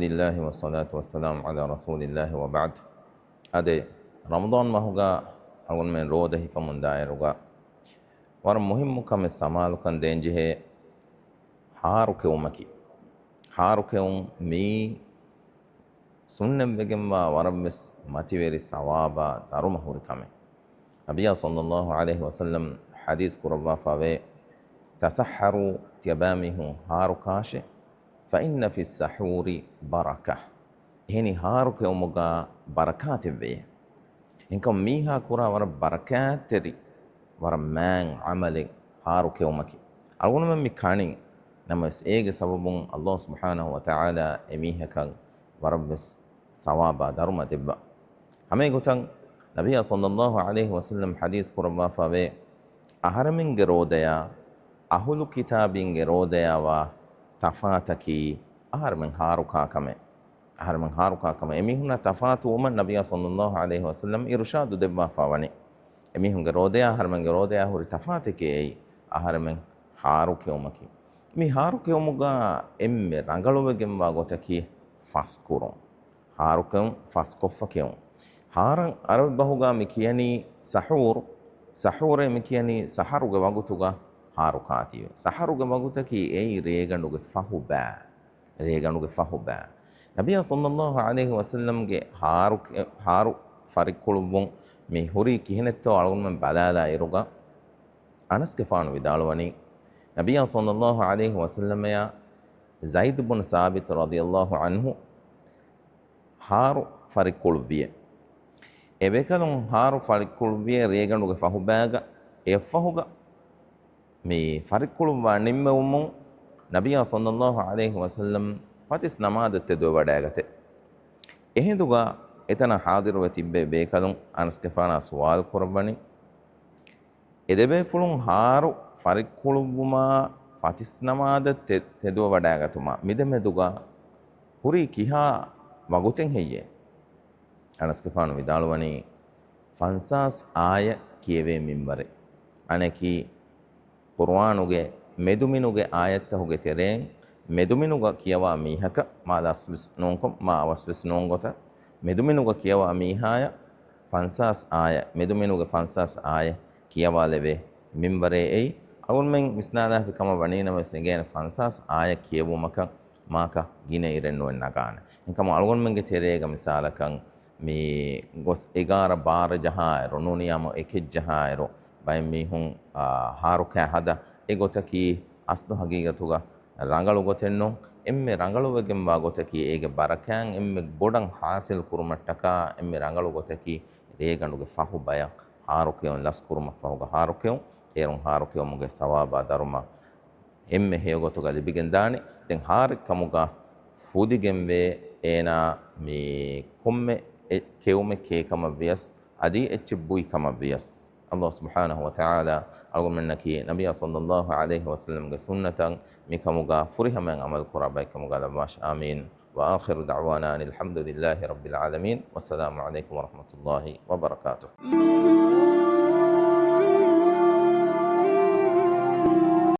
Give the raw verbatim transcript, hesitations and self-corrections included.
ލިއްލާހި ވައްޞަލާތު ވައްސަލާމު ޢަލާ ރަސޫލިއްލާހި ވަބަޢްދު. އަދި ރަމަޟާން މަހުގަ އަޅުގަނޑުމެން ރޯދަ ހިފަމުން ދާއިރުގަ ވަރަށް މުހިއްމު ކަމެއް ސަމާލުކަން ދޭންޖެހޭ ހާރު ކެއުމަކީ. ހާރު ކެއުން މީ ސުންނަތްވެގެންވާ ވަރަށްވެސް މަތިވެރި ސަވާބާ ދަރުމަ ހުރި ކަމެއް. ނަބިއްޔާ ޞައްލައްލާހު ޢަލައިހި ވަސައްލަމް ޙަދީޘް ކުރައްވާފަވޭ، "ތަސައްޙަރޫ، ތިޔަބައިމީހުން ހާރު ކާށެ، ފައިންނަ ފިއްސަޙޫރި ބަރަކަ." އެހެނީ ހާރު ކެއުމުގަ ބަރަކާތެއްވެޔޭ. އެހެންކަމުން މީހާ ކުރާ ވަރަށް ބަރަކާތްތެރި، ވަރަށް މާތް ޢަމަލެއް ހާރު ކެއުމަކީ. އަޅުގަނޑުމެން މި ކަނީ، ނަމަވެސް އޭގެ ސަބަބުން ﷲ ސުބްޙާނަހޫ ވަތަޢާލާ އެމީހަކަށް ވަރަށްވެސް ސަވާބާ ދަރުމަ ދެއްވާ. ހަމައެގޮތަށް ނަބިއްޔާ ޞައްލައްލާހު ޢަލައިހި ވަސައްލަމް ޙަދީޘް ކުރައްވާފަވޭ، އަހަރެމެންގެ ރޯދަޔާ އަހުލު ކިތާބީންގެ ރޯދަޔާވާ ތަފާތަކީ އަހަރެމެން ހާރުކާ ކަމެއް. އަހަރެމެން ހާރުކާ ކަމެއް. އެމީހުންނާ ތަފާތުވުމަށް ނަބިއްޔާ ޞައްލައްލާހު ޢަލައިހި ވަސައްލަމް އިރުޝާދު ދެއްވާފަ ވަނީ. އެމީހުންގެ ރޯދަޔާ އަހަރެމެންގެ ރޯދަޔާ ހުރި ތަފާތަކީ އެއީ އަހަރެމެން ހާރު ކެއުމަކީ. މި ހާރު ކެއުމުގަ އެންމެ ރަނގަޅުވެގެންވާ ގޮތަކީ ފަސްކުރުން. ހާރުކެއުން ފަސްކޮށްފަ ކެއުން. ހާރަށް ޢަރަބި ބަހުގަ މި ކިޔަނީ ސަޙޫރު. ސަޙޫރޭ މި ކިޔަނީ ސަޙަރުގެ ވަގުތުގަ ހާރު ކާތީވެ. ސަޙަރުގެ ވަގުތަކީ އެއީ ރޭގަނޑުގެ ފަހު ބައި. ރޭގަނޑުގެ ފަހު ބައި. ނަބިއްޔާ ޞައްލައްލާހު ޢަލައިހި ވަސައްލަމްގެ ހާރު، ހާރު ފަރިއްކުޅުއްވުން މި ހުރީ ކިހިނެއްތޯ އަޅުގަނޑުމެން ބަލާލާ އިރުގަ، އަނަސްގެފާނު ވިދާޅުވަނީ، ނަބިއްޔާ ޞައްލައްލާހު ޢަލައިހި ވަސައްލަމަޔާ ޒައިދު ބުނު ސާބިތު ރަޟިޔައްލާހު ޢަންހު ހާރު ފަރިއްކުޅުއްވިއޭ. އެބޭކަލުން ހާރު ފަރިއްކުޅުއްވިއޭ ރޭގަނޑުގެ ފަހުބައިގަ. އެއަށްފަހުގަ މި ފަރިއްކުޅުއްވާ ނިންމެވުމުން ނަބިއްޔާ ޞައްލައްލާހު ޢަލައިހި ވަސައްލަމް ފަތިސް ނަމާދަށް ތެދުވެވަޑައިގަތޭ. އެހިނދުގަ އެތަނަށް ޙާޟިރުވެ ތިއްބެވި ބޭކަލުން އަނަސްގެފާނާ ސުވާލު ކުރައްވަނީ، އެދެބޭފުޅުން ހާރު ފަރިއްކުޅުއްވުމާ ފަތިސް ނަމާދަށް ތެ-، ތެދުވެވަޑައިގަތުމާ މިދެމެދުގަ ހުރީ ކިހާ ވަގުތެއް ހެއްޔޭ؟ އަނަސްގެފާނު ވިދާޅުވަނީ، ފަންސާސް އާޔަތް ކިޔެވޭ މިންވަރެއް. އަނެކީ، ޤުރުއާނުގެ މެދުމިނުގެ އާޔަތްތަހުގެ ތެރެއިން މެދުމިނުގަ ކިޔަވާ މީހަކަށް، މާ ލަސްވެސް ނޫންކޮށް، މާ އަވަސްވެސް ނޫން ގޮތަށް، މެދުމިނުގަ ކިޔަވާ މީހާޔަށް ފަންސާސް އާޔަތް، މެދުމިނުގެ ފަންސާސް އާޔަތް ކިޔަވާލެވޭ މިންވަރޭ އެއީ. އަޅުގަނޑުމެން ވިސްނާލާފި ކަމަށް ވަނީނަމަވެސް އެނގޭނެ ފަންސާސް އާޔަތް ކިޔެވުމަކަށް މާކަ ގިނަ އިރެއް ނުވެ ނަގާނެ. އެކަމު އަޅުގަނޑުމެންގެ ތެރޭގަ މިސާލަކަށް މި ގޮސް އެގާރަ ބާރަ ޖަހާއިރު، ނޫނިޔާމު އެކެއް ޖަހާއިރު، ބައެއް މީހުން، އާ، ހާރުކާ ހަދާ އެ ގޮތަކީ އަސްލު ހަގީގަތުގަ ރަނގަޅު ގޮތެއް ނޫން. އެންމެ ރަނގަޅުވެގެންވާ ގޮތަކީ އޭގެ ބަރަކާތް އެންމެ ބޮޑަށް ޙާޞިލް ކުރުމަށްޓަކާ އެންމެ ރަނގަޅު ގޮތަކީ ރޭގަނޑުގެ ފަހު ބަޔަށް ހާރުކެއުން ލަސްކުރުމަށްފަހުގަ ހާރުކެއުން. އޭރުން ހާރުކެއުމުގެ ސަވާބާ ދަރުމަ އެންމެ ހެޔޮގޮތުގަ ލިބިގެންދާނެ. ދެން ހާރެއްކަމުގަ ފުދިގެންވޭ އޭނާ މި ކޮންމެ އެ-، ކެއުމެއް ކޭކަމަށްވިޔަސް، އަދި އެއްޗެއް ބުއި ކަމަށްވިޔަސް. ﷲ ސުބްޙާނަހޫ ވަތަޢާލާ އަޅުގަނޑުމެންނަކީ ނަބިއްޔާ ޞައްލައްލާހު ޢަލައިހި ވަސައްލަމްގެ ސުންނަތަށް މިކަމުގަ ފުރިހަމައިން ޢަމަލުކުރާ ބައެއްކަމުގަ ލައްވާށި. އާމީން. وآخر دعوانا أن الحمد لله رب العالمين. والسلام عليكم ورحمة الله وبركاته.